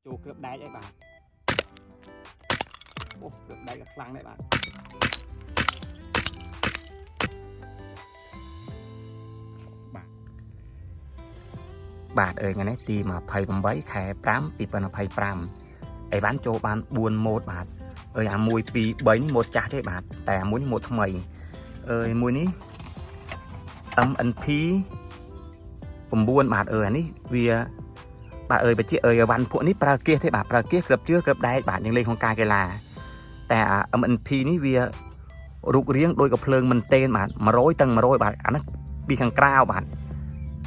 ចូលគ្រាប់ដែកអីបាទអូគ្រាប់ដែកក៏ខ្លាំងដែរបាទបាទបាទអើយថ្ងៃនេះទី28ខែ5 2025អីវ៉ាន់ចូលបាន4ម៉ូតបាទអើយអា1 2 3នេះម៉ូតចាស់ទេបាទតែអាមួយនេះម៉ូតថ្មីអើយមួយនេះ MNP 9បាទអើយអានេះវាបាទអើយបច្ចៈអើយអីវ៉ាន់ពួកនេះប្រើគៀសទេបាទប្រើគៀសក្របជឿក្របដែកបាទយើងលេងក្នុងការកីឡាតែអា MNP នេះវារូបរាងដូចកភ្លើងមែនតេនបាទ100ទាំង100បាទអាហ្នឹងពីខាងក្រៅបាទ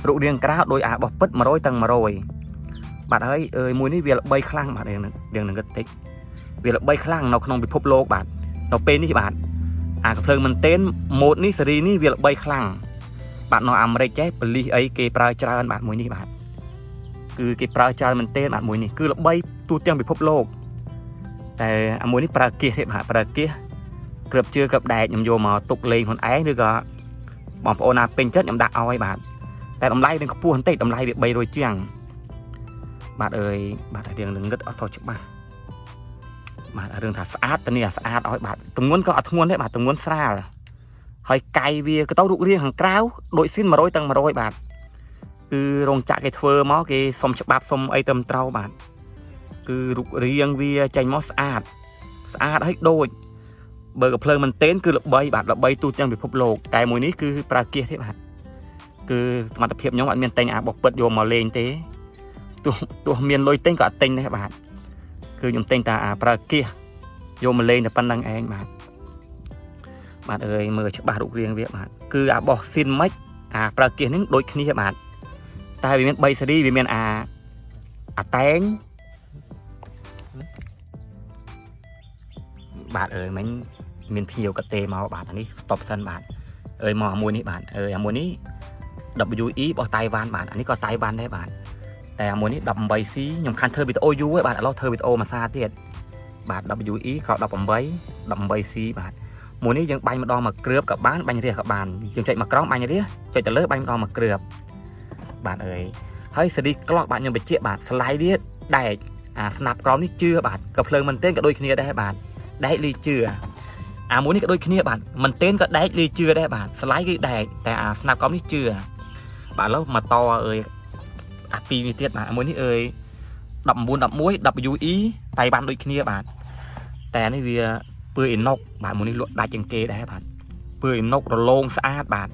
រូបរាងក្រៅដូចអារបស់ពិត100ទាំង100បាទហើយអើយមួយនេះវាល្បីខ្លាំងបាទរឿងនឹងគិតតិចវាល្បីខ្លាំងនៅក្នុងពិភពលោកបាទនៅពេលនេះបាទអាកភ្លើងមែនតេនម៉ូតនេះសេរីនេះវាល្បីខ្លាំងបាទនៅអាមេរិកចេះប៉ូលីសអីគេប្រើច្រើនបាទមួយនេះបាទគឺគេប្រើច្រើនមែនទែនបាទមួយនេះគឺល្បីទូទាំងពិភពលោកតែអាមួយនេះប្រើគៀសទេបាទប្រើគៀសក្របជឿក្របដែកខ្ញុំយកមកទុកលេងខ្លួនឯងឬក៏បងប្អូនណាពេញចិត្តខ្ញុំដាក់ឲ្យបាទតែតម្លៃនឹងខ្ពស់បន្តិចតម្លៃវា300ជាងបាទអើយបាទរឿងនឹងងឹតអត់សូវច្បាស់បាទរឿងថាស្អាតតនេះស្អាតឲ្យបាទទម្ងន់ក៏អត់ធ្ងន់ដែរបាទទម្ងន់ស្រាលហើយកៃវាក៏ទៅរូបរាងខាងក្រៅដូចស៊ីន100ទាំង100បាទគឺរោងចក្រគេធ្វើមកគេសុំច្បាប់សុំអីត្រឹមត្រូវបាទគឺរូបរាងវាចេញមកស្អាតស្អាតហើយដូចបើកភ្លើងមែនទែនគឺល្បីបាទល្បីទូទាំងពិភពលោកតែមួយនេះគឺប្រើគៀសទេបាទគឺសមត្ថភាពខ្ញុំអត់មានតែងអាបោះពិតយកមកលេងទេទោះមានលុយទិញក៏អត់ទិញដែរបាទគឺខ្ញុំទិញតែអាប្រើគៀសយកមកលេងតែប៉ុណ្្នឹងឯងបាទបាទអើយមើលច្បាស់រូបរាងវាបាទគឺអាបោះស៊ីនមិនអាប្រើគៀសនេះដូចគ្នាបាទតែវាមាន3សេរីវាមានអាអាតែងបាទអើយមិញមានភ្ញៀវកាទេមកបាទអានេះ stop សិនបាទអើយមកអាមួយនេះបាទអើយអាមួយនេះ WE របស់តៃវ៉ាន់បាទអានេះក៏តៃវ៉ាន់ដែរបាទតែអាមួយនេះ 18C ខ្ញុំខានធ្វើវីដេអូយូរហើយបាទឥឡូវធ្វើវីដេអូមួយសារទៀតបាទ WE ក៏18 18C បាទមួយនេះយើងបាញ់ម្ដងមួយគ្រាប់ក៏បានបាញ់រះក៏បានយើងចុចមកក្រោមបាញ់រះចុចទៅលើបាញ់ម្ដងមួយគ្រាប់បាទអើយហើយសេរីក្លោះបាទខ្ញុំបញ្ជាក់បាទស្លាយវាដែកអាស្នាប់ក្រោមនេះជឿបាទក៏ភ្លើងមែនទែនក៏ដូចគ្នាដែរបាទដែកលីជឿអាមួយនេះក៏ដូចគ្នាបាទមែនទែនក៏ដែកលីជឿដែរបាទស្លាយគឺដែកតែអាស្នាប់ក្រោមនេះជឿបាទឥឡូវមកតអើយអាពីរនេះទៀតបាទអាមួយនេះអើយ19 11 WE តៃវ៉ាន់ដូចគ្នាបាទតែនេះវាពើអ៊ីណុកបាទមួយនេះលក់ដាច់ជាងគេដែរបាទពើអ៊ីណុករលោងស្អាតបាទ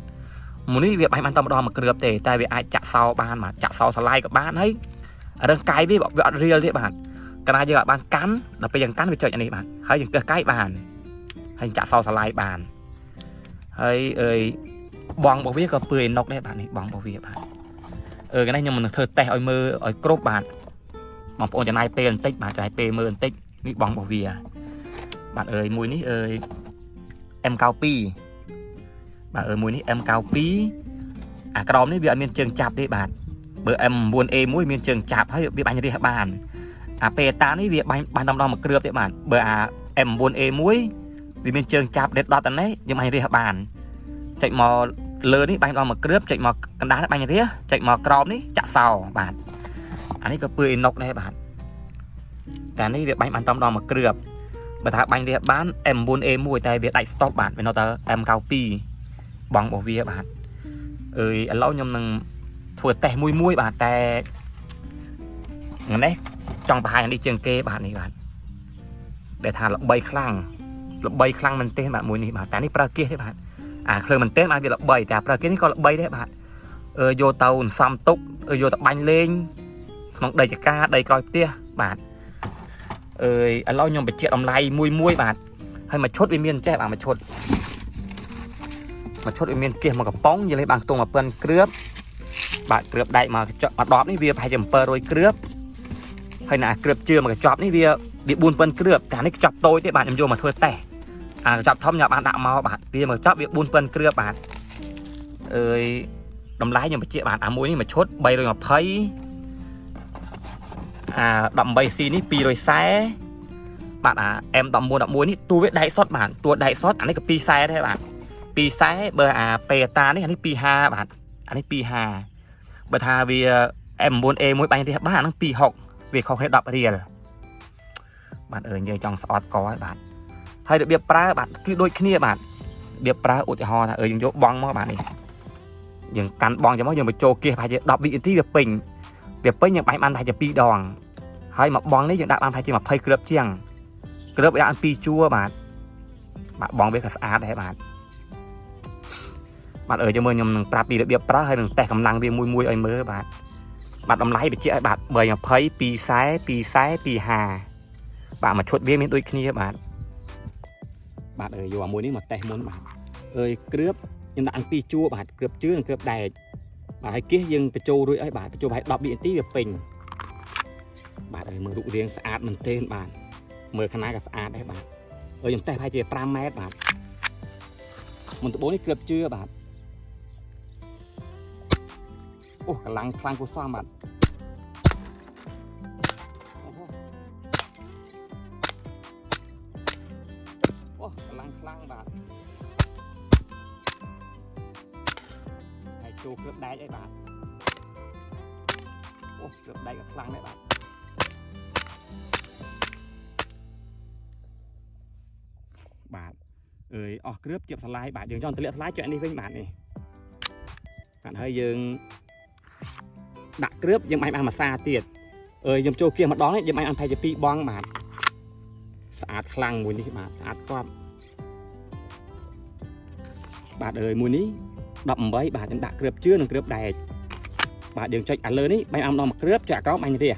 មួយនេះវាបាញ់បានតែម្ដងមួយគ្រាប់ទេតែវាអាចចាក់សោបានបាទចាក់សោសាឡាយក៏បានហើយរឿងកាយវាវាអត់រៀលទេបាទកាលណាយើងអត់បានកាន់ដល់ពេលយើងកាន់វាចុចអានេះបាទហើយយើងទើសកាយបានហើយចាក់សោសាឡាយបានហើយអើយបងរបស់វាក៏ពើអ៊ីណុកដែរបាទនេះបងរបស់វាបាទអឺកនេះខ្ញុំនឹងធ្វើតេស្តឲ្យមើលឲ្យគ្រប់បាទបងប្អូនចំណាយពេលបន្តិចបាទចំណាយពេលមើលបន្តិចនេះបងរបស់វាបាទអើយមួយនេះអើយ M92 បាទអើយមួយនេះ M92 អាក្រោមនេះវាអត់មានជើងចាប់ទេបាទបើ M9A1 មានជើងចាប់ហើយវាបាញ់រះបានអាពេតានេះវាបាញ់បានតម្ដងមួយគ្រាប់ទេបាទបើអា M9A1 វាមានជើងចាប់ red dot តែនេះយើងបាញ់រះបានចុចមកលើនេះបាញ់ដល់មួយគ្រាប់ចុចមកកណ្ដាលនេះបាញ់រះចុចមកក្រោមនេះចាក់សោបាទអានេះក៏ពើអ៊ីណុកដែរបាទតែនេះវាបាញ់បានតម្ដងមួយគ្រាប់បើថាបាញ់រះបាន M9A1 តែវាដាច់ stop បាទវានៅតែ M92 បងរបស់វាបាទអើយឥឡូវខ្ញុំនឹងធ្វើតេស្តមួយមួយបាទតែថ្ងៃនេះចង់បង្ហាញអានេះជាងគេបាទនេះបាទដែលថាល្បីខ្លាំងល្បីខ្លាំងមែនទេបាទមួយនេះបាទតែនេះប្រើគៀសទេបាទអាឃ្លើមែនទេបាទវាល្បីតែប្រើគៀសនេះក៏ល្បីដែរបាទអឺយកទៅអន្សំទុកយកទៅបាញ់លេងក្នុងដីចកាដីក្រោយផ្ទះបាទអើយឥឡូវខ្ញុំបញ្ជាក់តម្លៃមួយមួយបាទហើយមួយឈុតវាមានចេះបាទមួយឈុតមួយឈុតវាមានគៀសមួយកំប៉ុងយើងលេងបានខ្ទង់1000គ្រាប់បាទគ្រាប់ដែកមកកញ្ចក់មកដបនេះវាប្រហែលជា700គ្រាប់ហើយណាគ្រាប់ជឿមកកញ្ចប់នេះវា4000គ្រាប់តែនេះកញ្ចប់តូចទេបាទខ្ញុំយកមកធ្វើតេស្តអាកញ្ចប់ធំខ្ញុំបានដាក់មកបាទវាមកកញ្ចប់វា4000គ្រាប់បាទអើយតម្លៃខ្ញុំបញ្ជាក់បាទអាមួយនេះមួយឈុត320អា 18C នេះ240បាទអា M19 11នេះតួវាដែកសុតបាទតួដែកសុតអានេះក៏240ដែរបាទ240បើអាពេតានេះអានេះ25បាទអានេះ25បើថាវា M9A1 បាញ់រះបានអាហ្នឹង26 វាខុសគ្នា10រៀលបាទអើយយើងចង់ស្អត់កហើយបាទហើយរបៀបប្រើបាទគឺដូចគ្នាបាទរបៀបប្រើឧទាហរណ៍ថាអើយយើងយកបងមកបាទនេះយើងកាន់បងចឹងមកយើងបញ្ចូលគៀសប្រហែលជា10វិនាទីវាពេញវាពេញយើងបាញ់បានប្រហែលជា2ដងហើយមកបងនេះយើងដាក់បានប្រហែលជា20គ្រាប់ជាងគ្រាប់ដាក់2ជួរបាទបាទបងវាក៏ស្អាតដែរបាទបាទអើយចាំមើលខ្ញុំនឹងប្រាប់ពីរបៀបប្រើហើយនឹងតេស្តកម្លាំងវាមួយមួយឲ្យមើលបាទបាទតម្លៃបញ្ជាក់ឲ្យបាទ320 240 240 250បាទមួយឈុតវាមានដូចគ្នាបាទបាទអើយយកអាមួយនេះមកតេស្តមុនបាទអើយគ្រឿបខ្ញុំដាក់ອັນ2ជួរបាទគ្រឿបជឿនិងគ្រឿបដែកបាទហើយគៀសយើងបញ្ចូលរួចហើយបាទបញ្ចូលប្រហែល10វិនាទីវាពេញបាទអើយមើលរូបរាងស្អាតមែនទែនបាទមើលខាងណាក៏ស្អាតដែរបាទអើយខ្ញុំតេស្តប្រហែលជា5ម៉ែត្របាទមុនដំបូងនេះគ្រឿបជឿបាទអូកម្លាំងខ្លាំងគួរសមបាទអូហូអូកម្លាំងខ្លាំងបាទហើយចូលគ្រាប់ដែកអីបាទអូគ្រាប់ដែកក៏ខ្លាំងដែរបាទបាទអើយអស់គ្រាប់ជាបស្លាយបាទយើងចង់ទម្លាក់ស្លាយចុចអានេះវិញបាទនេះបាទហើយយើងដាក់គ្រាប់យើងបាញ់បានមួយសាទៀតអើយយើងចូលគៀសម្ដងនេះយើងបាញ់បានប្រហែលជា2បងបាទស្អាតខ្លាំងមួយនេះបាទស្អាតកប់បាទអើយមួយនេះ18បាទខ្ញុំដាក់គ្រាប់ជឿនិងគ្រាប់ដែកបាទយើងចុចអាលើនេះបាញ់អាម្ដងមួយគ្រាប់ចុចអាក្រោមបាញ់រះ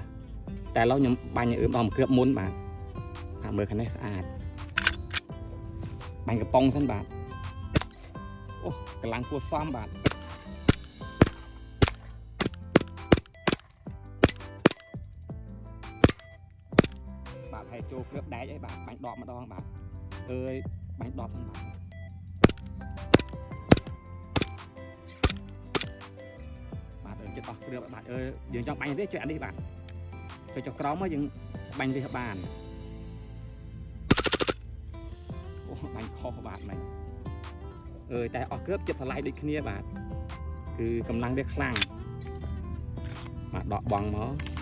តែឥឡូវខ្ញុំបាញ់ឲ្យម្ដងមួយគ្រាប់មុនបាទបាទមើលខាងនេះស្អាតបាញ់កំប៉ុងសិនបាទអូកម្លាំងគួរសមបាទបាទហើយចូលគ្រាប់ដែកអីបាទបាញ់ដកម្ដងបាទអើយបាញ់ដបសិនបាទបាទអើយចិត្តអស់គ្រាប់បាទអើយយើងចង់បាញ់រះចុចអានេះបាទចុចចុះក្រោមមកយើងបាញ់រះបានអូបាញ់ខុសបាទមិញអើយតែអស់គ្រាប់ចិត្តស្រឡាយដូចគ្នាបាទគឺកម្លាំងវាខ្លាំងបាទដកបងមក